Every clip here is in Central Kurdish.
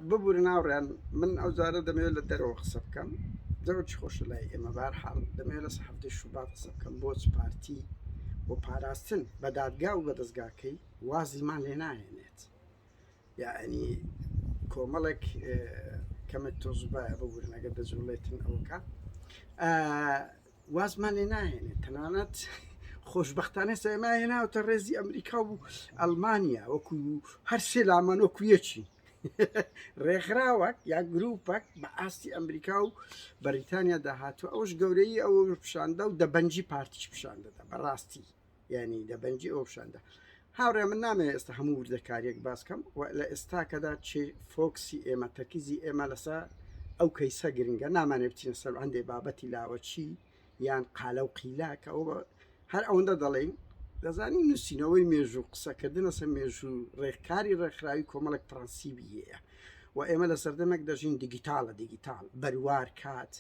ببورن هاوڕێیان من ئەو جارە دەمەوێت لە دەرەوە قسە بکەم زۆر چی خۆشە لای ئێمە بار حاڵ دەمەوێت لەسەر هەفتەی شوبات قسە بکەم بۆچ پارتی و پاراستن بە دادگا و بە دەستگاکەی وازیمان لێ ناهێنێت یعنی کۆمەڵێک کەمێک تۆزبایە ببورن ئەگەر دەجوڵێتن ئەوکە وازمان لێ ناهێنێت تەنانەت خۆشببختانە سەما هێناوتە ڕێزی ئەمریکا و ئەلمانیا وەکو هەر سێ لامان وەکو یەکی ڕێکخراوەک یا گروپەک بە ئاستی ئەمریکا و بەریتانیا داهاتوو ئەوش گەورەی ئەوە پیشاندا و دەبەنجی پارتیش پیشان دەدا بەڕاستی یعنی دەبەنجی ئەو پیشاندا هاوڕێ من نامەوێت ئێستا هەموو وردەکاریەک باس کەم و لە ئێستاکەدا چێ focus ی ئێمە تەرکیزی ئێمە لەسەر ئەو کەیسە گرنگە نامانێ بچینە سەر هەندێک بابەتی لاوەچی یان قالە و قیلا کە ئەو هەر ئەوەندە دەڵێین دەزانین نووسینەوەی مێژوو قسەکردن لەسەر مێژوو ڕێککاری ڕێکخراوی کۆمەڵێک پرەنسیبی هەیە و ئێمە لە سەردەمێک دەژین دیگیتاڵە دیگیتاڵ بەروار کات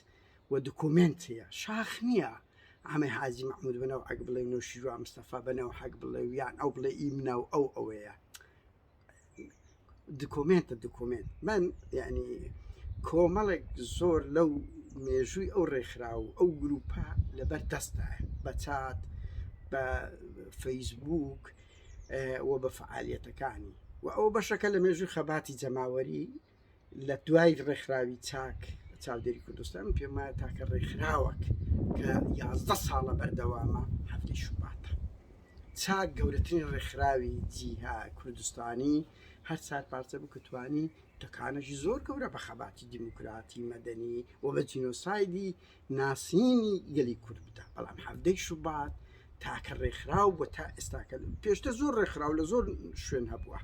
و دکۆمێنت هەیە شاخ نییە ئەمەی حاجی مەحمود بە نەوعەک بڵێ و نەوشیروان مستەفا بە نەوحەک بڵێ و یان ئەو بڵێ ئی منە و ئەو ئەوەیە دکۆمێنتە دکۆمێنت من یعنی کۆمەڵێک زۆر لەو مێژووی ئەو ڕێکخرا و ئەو گروپە لەبەر دەستدایە بە چات بە فەیسبوک و بە فعالیەتەکانی و ئەو بەشەکە لە مێژووی خەباتی جەماوەری لە دوای ڕێکخراوی چاک چاودێری کوردستان پێم وایە تاکە ڕێکخراوەک کە 11 ساڵە بەردەوامە هەفتەی شوباتە چاک گەورەترین ڕێکخراوی جیها کوردستانی هەر چار پارچە بوو کە توانی تەکانەکی زۆر گەورە بە خەباتی دیموکراتی مەدەنی و بە جینۆسایدی ناسینی گەلی کورد بدا بەڵام حەفتەی شوبات تاکە ڕێکخراو بووە تا ئێستاکە پێشتر زۆر ڕێکخراو لە زۆر شوێن هەبووە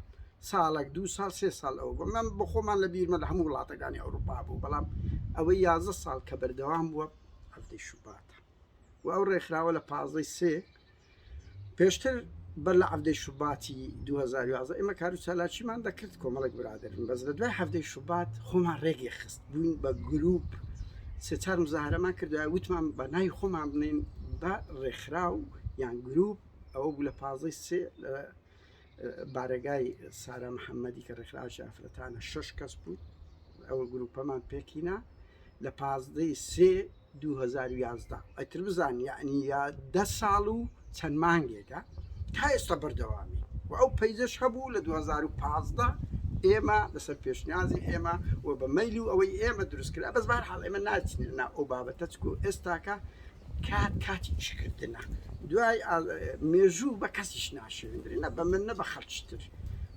ساڵێک دو ساڵ سێ ساڵ ئەوە بوو من بۆ خۆمان لە بیرمە لە هەموو وڵاتەکانی ئەوروپا بوو بەڵام ئەوەی 11 ساڵ کە بەردەوام بووە حەفتەی شوباتە و ئەو ڕێکخراوە لە پازدەی سێ پێشتر بەر لە حەڤدەی شوباتی 2011 ئێمە کار و چالاکیمان دەکرد کۆمەڵێک برادرن بەس لە دوای حەڤدەی شوبات خۆمان ڕێگێ خست بووین بە گروپ سێ چار مزاهرەمان کرد وتمان بە ناوی خۆمان بنین بە ڕێکخراو یان گروپ ئەوە بوو لە پازدەی سێ لە بارەگای سارا محەممەدی کە ڕێکخراوی ئافرەتانە شش کەس بوو ئەوە گروپەمان پێکینا لە پازدەی سێ 2011 ئەتر بزان یعنی یا دە ساڵ و چەند مانگێکە تا ئێستا بەردەوامی و ئەو page ەش هەبوو لە 2015 ئێمە لەسەر پێشنیازی ئێمە و بە مەیل و ئەوەی ئێمە دروست کرا بەس بار حاڵ ئێمە ناچینە نا ئەو بابەتە چکو ئێستاکە کات کاتی ئیشکردنە دوای مێژوو بە کەسیش ناشێندرێ نە بە من نە بە خەڵکی تر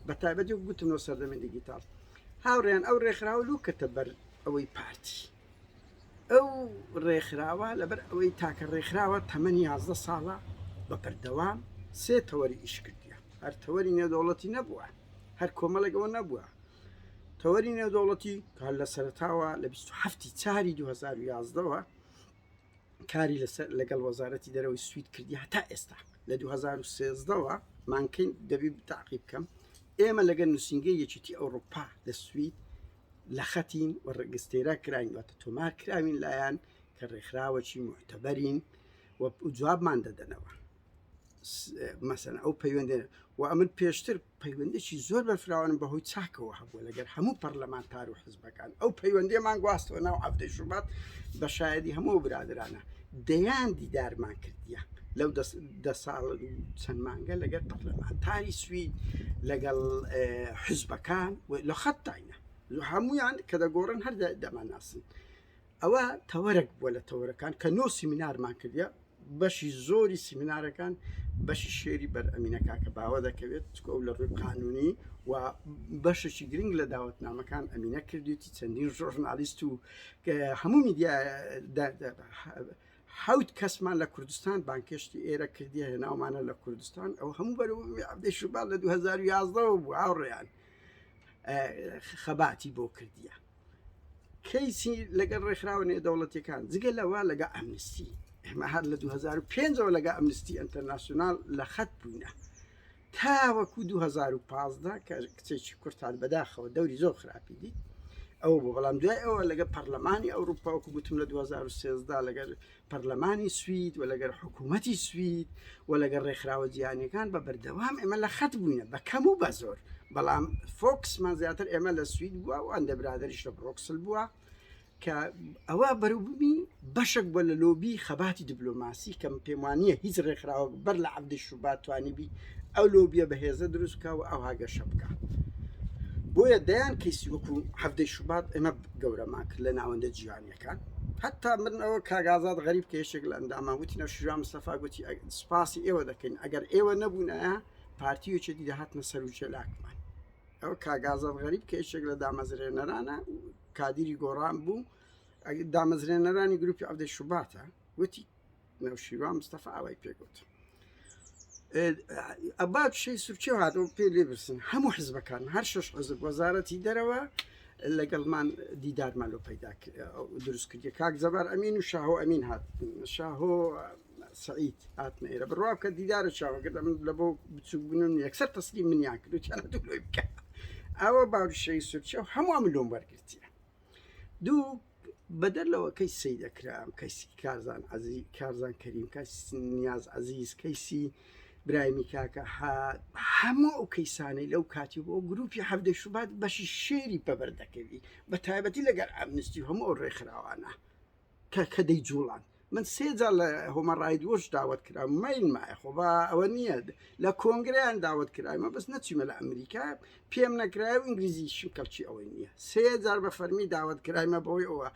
بە تایبەتی گوتمەوە سەردەمی دیگیتاڵ هاوڕێیان ئەو ڕێکخراوە لوکەتە بەر ئەوەی پارتی ئەو ڕێکخراوە لەبەر ئەوەی تاکە ڕێکخراوە تەمەنی 11 ساڵە بە بەردەوام سێ تەوەری ئیش کردیە هەر تەوەری نێودەوڵەتی نەبووە هەر کۆمەڵێکەوە نەبووە تەوەری نێودەوڵەتی کار لە سەرتاوە لە 27 چاری 2011ەوە کاری لەسەر لەگەڵ وەزارەتی دەرەوەی سوید کردی هەتا ئێستا لە 2013ەوە مانکەین دەبی تاقی بکەم ئێمە لەگەل نووسینگەی یەکێتی ئەوروپا لە سوید لە خەتین و ڕگستێرا کراین واتە تۆمار کراوین لایەن کە ڕێکخراوەکی معتەبەرین و جوابمان دەدەنەوە مەسەن ئەو پەیوەندێن و ئەمن پێشتر پەیوەندێکی زۆر بەرفراوانم بەهۆی چاکەوە هەبووە لەگەر هەموو پەرلەمانتار و حزبەکان ئەو پەیوەندیمان گواستەوە ناو عەبدەی شوبات بە شایدی هەموو برادرانە دەیان دیدارمان کردیە لەو دە ساڵ چەند مانگە لەگەر پەرلەمانتاری سوید لەگەڵ حزبەکان لە خەتتاینە هەمویان کە دەگۆڕن هەر دەمانناسن ئەوە تەوەرەک بووە لە تەوەرەکان کە نۆ سیمینارمان کردە بەشی زۆری سیمینارەکان بەشی شێری بەر ئەمینە کاکە باوە دەکەوێت چکە ئەو لە ڕووی قانونی و بەشێکی گرنگ لە داوەتنامەکان ئەمینە کردوێتی چەندین ژۆرنالیست و هەموو میدیا حەوت کەسمان لە کوردستان بانکێشتی ئێرە کردیە هێناومانە لە کوردستان ئەو هەموو بەرەو عەبدەی شوبات لە 2011 بوو هاوڕێیان خەباتی بۆ کردیە کەیسی لەگەڵ ڕێکخراوە نێودەوڵەتیەکان جگە لەوە لەگە ئەمنستی ئێمە هەر لە 2005ەوە لەگە ئەمنستی ئینتەرناسیۆنال لە خەت بووینە تاوەکو 2015 کە کچێکی کورتان بەداخەوە دەوری زۆر خراپی دیت ئەوە بوو بەڵام دوای ئەوە لەگە پەرلەمانی ئەوروپا وەکو گوتم لە 2013 لەگەر پەرلەمانی سوید و لەگەر حکوومەتی سوید و لەگەر ڕێکخراوە جیهانیەکان بە بەردەوام ئێمە لە خەت بووینە بە کەم و بە زۆر. بەڵام فۆکسمان زیاتر ئێمە لە سوید بووە و ئەندە برادریش لە برۆکسل بووە کە ئەوە بەروبوومی بەشێک بووە لە لۆبی خەباتی دیبلۆماسی کە من پێم وانییە هیچ ڕێکخراوەک بەر لە عەبدی شوبات توانیبی ئەو لۆبیە بەهێزە دروست بکا و ئەوها گەشە بکا بۆیە دەیان کەیسی وەکو حەفتەی شوبات ئێمە گەورەمان کرد لە ناوەندە جیهانیەکان حتا من ئەوە کاک ئازاد غەریب کە یەکێک لە ئەندامان وتی نەوشیروان مستەفا گوتی سوپاسی ئێوە دەکەین ئەگەر ئێوە نەبوونایە پارتی و یەکێتی دەهاتنە سەر و جێلاکمان ئەو کاک ئازاد غەریب کە یەکێک لە دامەزرێنەرانە کادیری گۆڕان بوو دامەزرێنەرانی گروپی عەبدەی شوباتە وتی نەوشیروان مستەفا ئاوای پێگوت ئەبا شەی سورچێ هاتەوە پێ لێ برسن هەموو حزبەکان هەر شش حزب وەزارەتی دەرەوە لەگەڵمان دیدارمان لۆ پەیدا دروست کردی کاک جەبار ئەمین و شاهۆ ئەمین هات شاهۆ سعید هاتنە ئێرە بڕوا بکە دیدارە چاوەکرد من لە بۆ بچوک بوون یەکسەر تەسلیم منیان کرد و چیان لۆی بکە ئەوە باوشەی سورچە و هەموو من لۆم وەرگرتیە دوو بەدەر لەوە کەیسی دەکرام کەسی کارزان عەزی کارزان کەریم کەسی نیاز عەزیز کەیسی برایمی کاکە هەموو ئەو کەیسانەی لەو کاتی بۆ گروپی حەفتەی شوبات بەشی شێری پەبەر دەکەوی بە تایبەتی لەگەر ئەمنستی و هەموو ئەو ڕێکخراوانە کە کە دەیجوڵان من سێ جار لە هۆمە ڕاید وۆش داوەت کرام مەیل مایە خۆ با ئەوە نییە لە کۆنگریان داوەت کرایمە بەس نەچیمە لە ئەمریکا پێم نەکرای و ئینگلیزیشم کەڵکی ئەوەی نییە سێ جار بە فەرمی داوەت کرایمە بەوەی ئەوە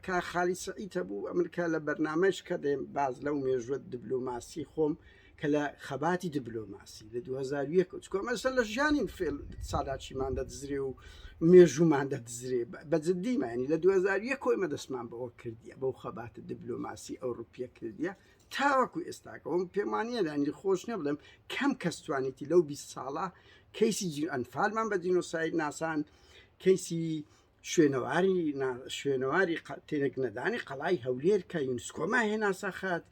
کا خالی سعیتە بوو ئەمریکا لە بەرنامەش کە دێم باز لەو مێژوە دیبلۆماسی خۆم کە لە خەباتی دیبلۆماسی لە 2001 چکۆ ئەمە لە ژیانی فێل سالاچیمان دەدزرێ و مێژوومان دەدزرێ بە جدی مانی لە 2001 کۆی مە دەستمان بەوە کردیە بەو خەباتە دیبلۆماسی ئەوروپیە کردیە تاوەکو ئێستاکەەوەم پێمانە لانی خۆش نیە بڵێم کەم کەس توانیتی لەو 20 ساڵە کەیسی جین ئەنفالمان بە جینۆساید ناسان کەیسی شوێنەواری شوێنەواری تێنک نەدانی قەڵای هەولێر کە یونسکۆما هێنا سەخات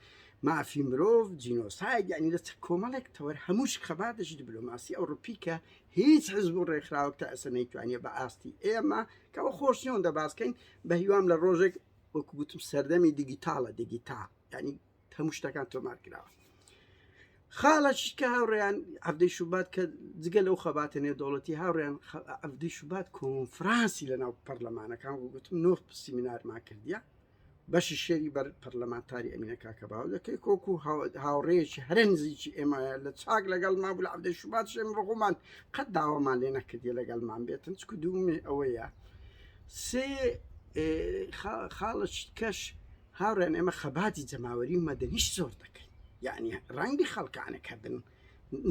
مافی مرۆڤ جینۆساید یعنی لە کۆمەڵێک تەوەر هەمووش خەباتێکی دیبلۆماسی ئەوروپی کە هیچ حزب و ڕێکخراوەک تا ئێستا نەیتوانیە بە ئاستی ئێمە کەەوە خۆش نیۆن دەباسکەین بە هیوام لە ڕۆژێک وەکو گوتم سەردەمی دیگیتاڵە دیگیتال یعنی هەموو شتەکان تۆمار کراوە خاڵەکی کە هاوڕێیان عەبدەی شوبات کە جگە لەو خەباتە نێودەوڵەتی هاوڕێیان عەبدەی شوبات کۆنفرانسی لەناو پەرلەمانەکان گوتم نۆ سیمینارمان کردیە بەشی شێری بەر پەرلەمانتاری ئەمینە کاکەباو دەکەی کۆکو هاوڕێیەکی هەرە نزیکی ئێمە لە چاک لەگەڵ ما بوو لە عەبدەی شوبات شێم بە خۆمان قەت داوامان لێ نەکردیە لەگەڵمان بێتن چکو دوومی ئەوەیە سێ خاڵە کەش هاوڕێن ئێمە خەباتی جەماوەری و مەدەنیش زۆر دەکەین یعنی ڕەنگی خەڵکانەکە بن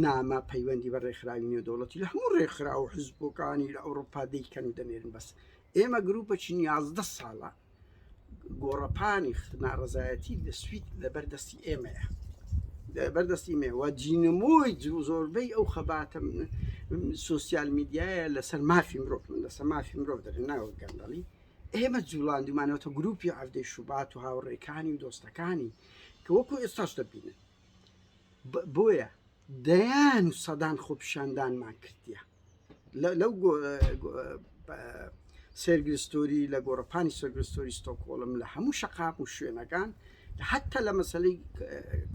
نامە پەیوەندی بە ڕێکخراوی نێودەوڵەتی لە هەموو ڕێکخرا و حزبەکانی لە ئەوروپا دەیکەن و دەنێرن بەس ئێمە گروپەکی 11 ساڵە گۆڕەپانی ناڕزایەتی لە سوید لەبەر دەستی ئێمەیە لەبەر دەستی مێوە جینمۆی زۆربەی ئەو خەباتە سوسیال میدیایە لەسەر مافی مرۆڤ من لەسەر مافی مرۆڤ دەرێن ناوە گەندەڵی ئێمە جوڵاندومانەوەتە گروپی عەڤدەی شوبات و هاوڕێکانی و دۆستەکانی کە وەکو ئێستاش دەبینن بۆیە دەیان و سەدان خۆپیشاندانمان کردیە لەو سێرگستۆری لە گۆڕەپانی سێرگستۆری ستۆکۆڵم لە هەموو شەقام و شوێنەکان حتا لە مەسلەی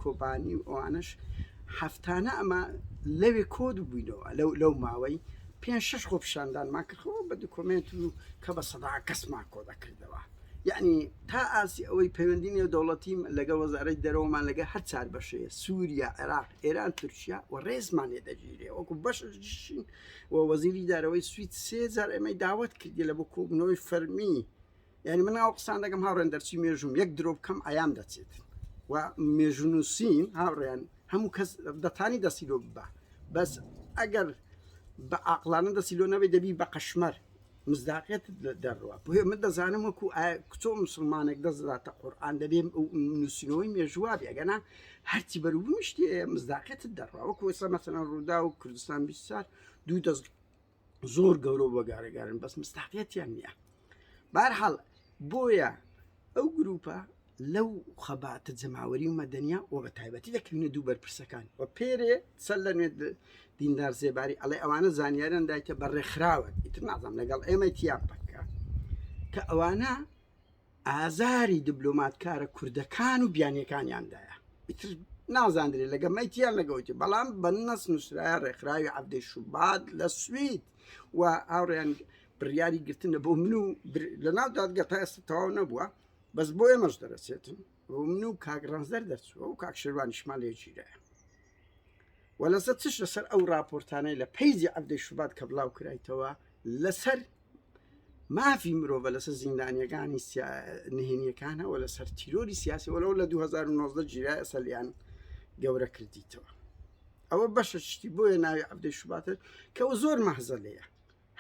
کۆبانی و ئەوانش هەفتانە ئەمە لەوێ کۆد بووینەوە لەو لەو ماوەی پێ شش خۆپیشاندانمان کرد خۆ بە دوکۆمێنت و کە بە سەدا کەسمان کۆ دەکردەوە یعنی تا ئاسی ئەوەی پەیوەندی نێودەوڵەتیم لەگەڵ وەزارەتی دەرەوەمان لەگە هەر چار بەشەیە سووریا عێراق ئێران تورکیا و ڕێزمان لێ دەگیرێ وەکو بەشین و وەزیری دارەوەی سوید سێ جار ئێمەی داوت کردی لە بۆ کۆبوونەوەی فەرمی یعنی من ئەو قسان دەکەم هاوڕێن دەرچی مێژوم یەک درۆ بکەم ئایام دەچێت و مێژونووسین هاوڕێیان هەموو کەس دەتانی دەستی لۆ ببە بەس ئەگەر بە عقلانە دەستی لۆ نەبێ دەبی بە قەشمەر مزداقیت دەڕوە بۆیە من دەزانم وەکو کچۆ مسلمانێک دەست دەداتە قورئان دەبێ نووسینەوەی مێژووا بێ ئەگەنا هەرچی بەروبوومی شتێ مزداقیتت دەڕوا وەکو ئێستا مەسەلەن ڕوودا و کوردستان 24 دوو دەست زۆر گەورە و بەگارەگارن بەس مستاقیەتیان نییە بارحاڵ بۆیە ئەو گروپە لەو خەباتە جەماوەری و مەدەنیا و بە تایبەتی دەکەوینە دوو بەرپرسەکان و پێرێ سەر لە نوێ دیندار زێباری ئەڵێ ئەوانە زانیاریان دایتە بە ڕێکخراوە ئیتر نازانم لەگەڵ ئێمە تیان پەکە کە ئەوانە ئازاری دبلۆماتکارە کوردەکان و بیانیەکانیاندایە ئیتر. نازاندرێ لەگە مەیتیان لەگەوتی بەڵام بە نەس نووسرایە ڕێکخراوی عەبدەی شوبات لە سوید و هاوڕێیان بڕیاری گرتنە بۆ من و لە ناو دادگە تا ئێستا تەواو نەبووە بەس بۆ ئێمەش دەرەچێتن بۆ من و کاک ڕەنجدەر دەرچووە و کاک شێروانیشمان لێ گیرایە و لەسەر چش لەسەر ئەو راپۆرتانەی لە پەیجی عەبدەی شوبات کە بڵاو کرایتەوە لەسەر مافی مرۆڤە لەسەر زیندانیەکانی نهێنیەکانە و لەسەر تیرۆری سیاسی وەلەوە لە 2019 گیرای ئەسەلیان گەورە کردیتەوە ئەوە بەشە شتی بۆیە ناوی عەبدەی شوباتە کە ئەوە زۆر مەهزەلەیە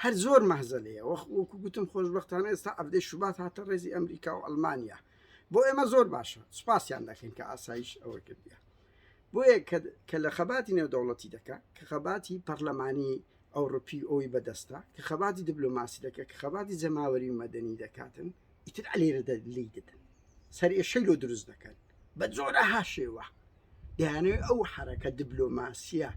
هەر زۆر مەهزەلەیە وەخ وەکو گوتم خۆشببختانە ئێستا عەبدەی شوبات هاتە ڕێزی ئەمریکا و ئەلمانیا بۆ ئێمە زۆر باشە سوپاسیان دەکەین کە ئاسایش ئەوە کردیە بۆیە کە لە خەباتی نێودەوڵەتی دەکا کە خەباتی پەرلەمانی ئەوڕپی ئەوی بەدەستە کە خەباتی دیبلۆماسی دەکە کە خەباتی جەماوەری و مەدەنی دەکاتن ئیتر ئەلێرە لی دەدەن سەر ئێشەی لۆ دروست دەکەن بە جۆرەها شێوە دەیانەوێت ئەو حرەکە دیبلۆماسیە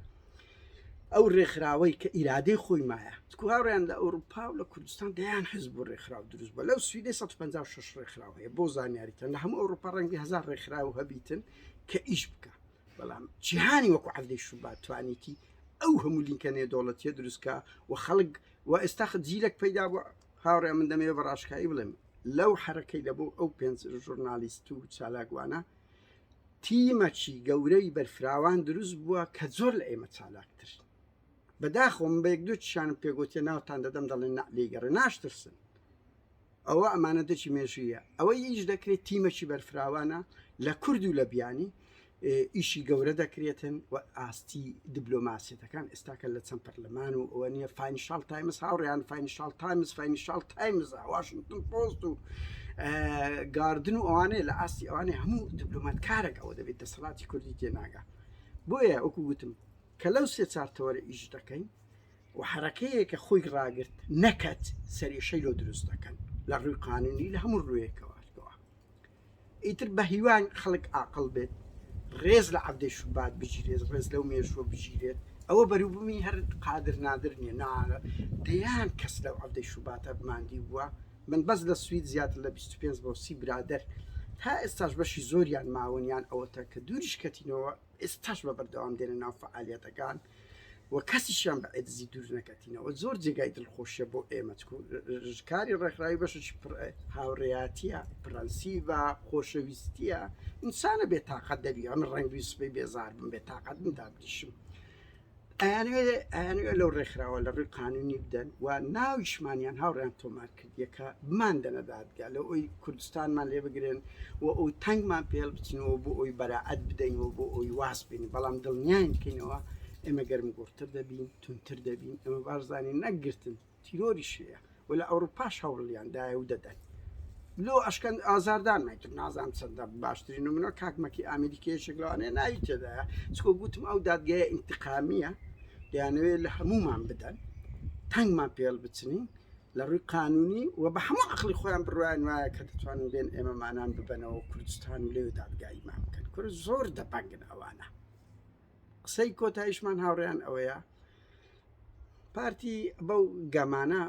ئەو ڕێکخراوەی کە ئیرادەی خۆی مایە هاوڕیان لە ئەوروپا و لە کوردستان دەیان حزب و ڕێکخراو دروست بووە لەو سویدەی 156 ڕێکخراو هەیە بۆ زانیاریتان لە هەموو ئەوروپا ڕەنگی هزار ڕێکخراو هەبیتن کە ئیش بکە بەڵام جیهانی وەکو عەبدەی شوبات توانیتی ئەو هەموو لینکە نێودەوڵەتیە دروستکە و خەڵک و ئێستا جیلێک پەیدا بوو هاوڕێ من دەمەوێت بە ڕاشکایی بڵێم لەو حرەکەی لە بۆ ئەو پێنج ژورنالیست و چالاکوانە تیمەکی گەورەی بەرفراوان دروست بووە کە زۆر لە ئێمە چالاکتر بەداخەوە من بە یەک دوو چیانم پێگوتێ ناوتان دەدەم دەڵێن نا لێگەڕێ ناشترسن ئەوە ئەمانەتێکی مێژوویە ئەوەی ئیش دەکرێت تیمەکی بەرفراوانە لە کورد و لە بیانی ئیشی گەورە دەکرێتن و ئاستی دیبلۆماسیەتەکان ئێستاکە لە چەند پەرلەمان و ئەوە نییە فاینشال تایمز هاوڕیان فاینشال تایمز فاینشال تایمز واشنگتن پۆست و گاردن و ئەوانەیە لە ئاستی ئەوانەیە هەموو دیبلۆماتکارێک ئەوە دەبێت دەسەڵاتی کوردی تێناگا بۆیە وەکو گوتم کە لەو سێ چارتەوەرە ئیش دەکەین و حەرەکەیە کە خۆی ڕاگرت نەکەت سەرێشەی لۆ دروست دەکەن لە ڕووی قانونی لە هەموو ڕوویەکەوە ئیتر بە هیوان خەڵک ئاقل بێت ڕێز لە عەبدەی شوبات بگیرێت ڕێز لەو مێژوە بگیرێت ئەوە بەروبوومی هەر قادر نادر نییە نا دەیان کەس لەو عەبدەی شوباتە ماندی بووە من بەس لە سوید زیاتر لە 25 بۆ 30 برادەر تا ئێستاش بەشی زۆریان ماون یان ئەوەتە کە دووریش کەتینەوە ئێستاش بە بەردەوام دێنە ناو فعالیەتەکان و کەسیشیان بە عێدزی دوور نەکەتینەوە زۆر جێگای دڵخۆشیە بۆ ئێمە چکو کاری ڕێکخراوی بەشێکی هاوڕێیاتیە پرەنسیبە خۆشەویستیە ئینسانە بێ تاقەت دەبی ئەم ڕەنگی سبەی بێزار بم بێ تاقەت بم دابنیشم ئەیانەوێ ئەیانەوێ لەو ڕێکخراوە لە ڕووی قانونی بدەن و ناویشمانیان هاوڕیان تۆمار کردیە کە بماندەنە دادگا لە ئەوی کوردستانمان لێ بگرن و ئەو تەنگمان پێل بچنەوە بۆ ئەوی بەراعەت بدەین و بۆ ئەوی واز بین بەڵام دڵنیاین بکەینەوە ئێمە گەرم گوڕتر دەبین تونتر دەبین ئەمە بارزانانی نەگرتن تیرۆریش هەیە و لە ئەوروپاش هەوڵیان دایە و دەدەن لۆ ئەشکەن ئازاردان مایتر نازانم چەندە باشترین نمونە کاک مەکی ئامریکا یەکێک لەوانەیە ناوی تێدایە چکۆ گوتم ئەو دادگایە ئینتقامیە دەیانەوێت لە هەمومان بدەن تەنگمان پێڵ بچنین لە ڕووی قانونی و بە هەموو عقلی خۆیان بڕوایان وایە کە دەتوانن بێن ئێمەمانان ببەنەوە کوردستان و لەوێ دادگاییمان بکەن کورد زۆر دەبەنگن ئەوانە قسەی کۆتاییشمان هاوڕێیان ئەوەیە پارتی بەو گەمانە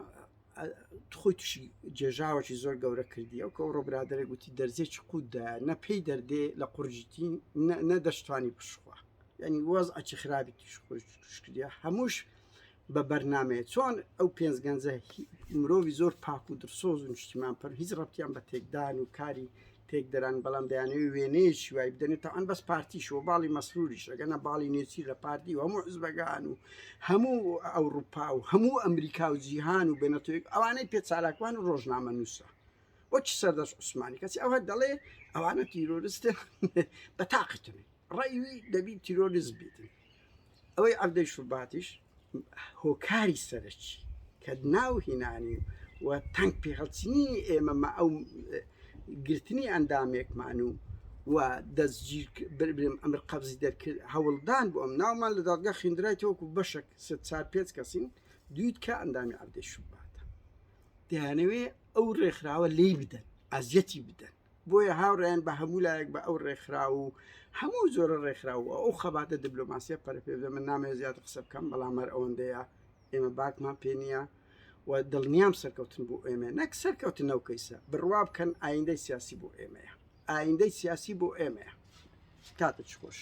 خۆی تووشی جێژاوەکی زۆر گەورە کردی ئەو کە ئەوڕۆ برادێک گوتی دەرزێکی قوتدا نە پێی دەردێ لە قورجیتی نە دەشتوانی پشخوا ینی وەزعکی خراپی توش خۆی توش کردە هەمووش بە بەرنمەیە چۆن ئەو پێنج گەنجە مرۆڤی زۆر پاک و درسۆز و نیشتیمان پەر هیچ ڕەتیان بە تێکدان و کاری تێکدەران بەڵام دەیانەوێت وێنەیەکی وای بدەن تاوان بەس پارتیش و باڵی مەسروریش ئەگەنە باڵی نێچیر لە پارتی و هەموو حزبەکان و هەموو ئەوروپا و هەموو ئەمریکا و جیهان و بێنەتەوەی ئەوانەی پێ چالاکوان و ڕۆژنامە نووسە وەکی سەردەش عوسمانی کەسی ئەوە دەڵێ ئەوانە تیرۆرستن بە تاقیتن ڕەوی دەبی تیرۆریست بیتن ئەوەی عەبدەی شوباتیش هۆکاری سەرەکی کە ناو هینانی و تەنگ پێهەڵچنی ئێمە مە ئەو گرتنی ئەندامێکمان و و دەستگیر برم ئەمر قەبزی دەرکرد هەوڵدان بۆ ئەم ناومان لە دادگا خوێندرای تۆکو بەشێک سێ چار پێنج کەسین دویت کە ئەندامی عەبدەی شوباتە دەیانەوێ ئەو ڕێکخراوە لی بدەن ئازیەتی بدەن بۆیە هاوڕێیان بە هەموو لایەک بە ئەو ڕێکخراو و هەموو جۆرە ڕێکخراو و ئەو خەباتە دیبلۆماسیە پەرە پێ بدەن من نامەوێت زیاتر قسە بکەم بەڵام هەر ئەوەندەیە ئێمە باکمان پێ نییە و دڵنیام سەرکەوتن بۆ ئێمە نەک سەرکەوتن ئەو کەیسە بڕوا بکەن ئایندەی سیاسی بۆ ئێمەیە ئایندەی سیاسی بۆ ئێمەیە کاتت خۆش.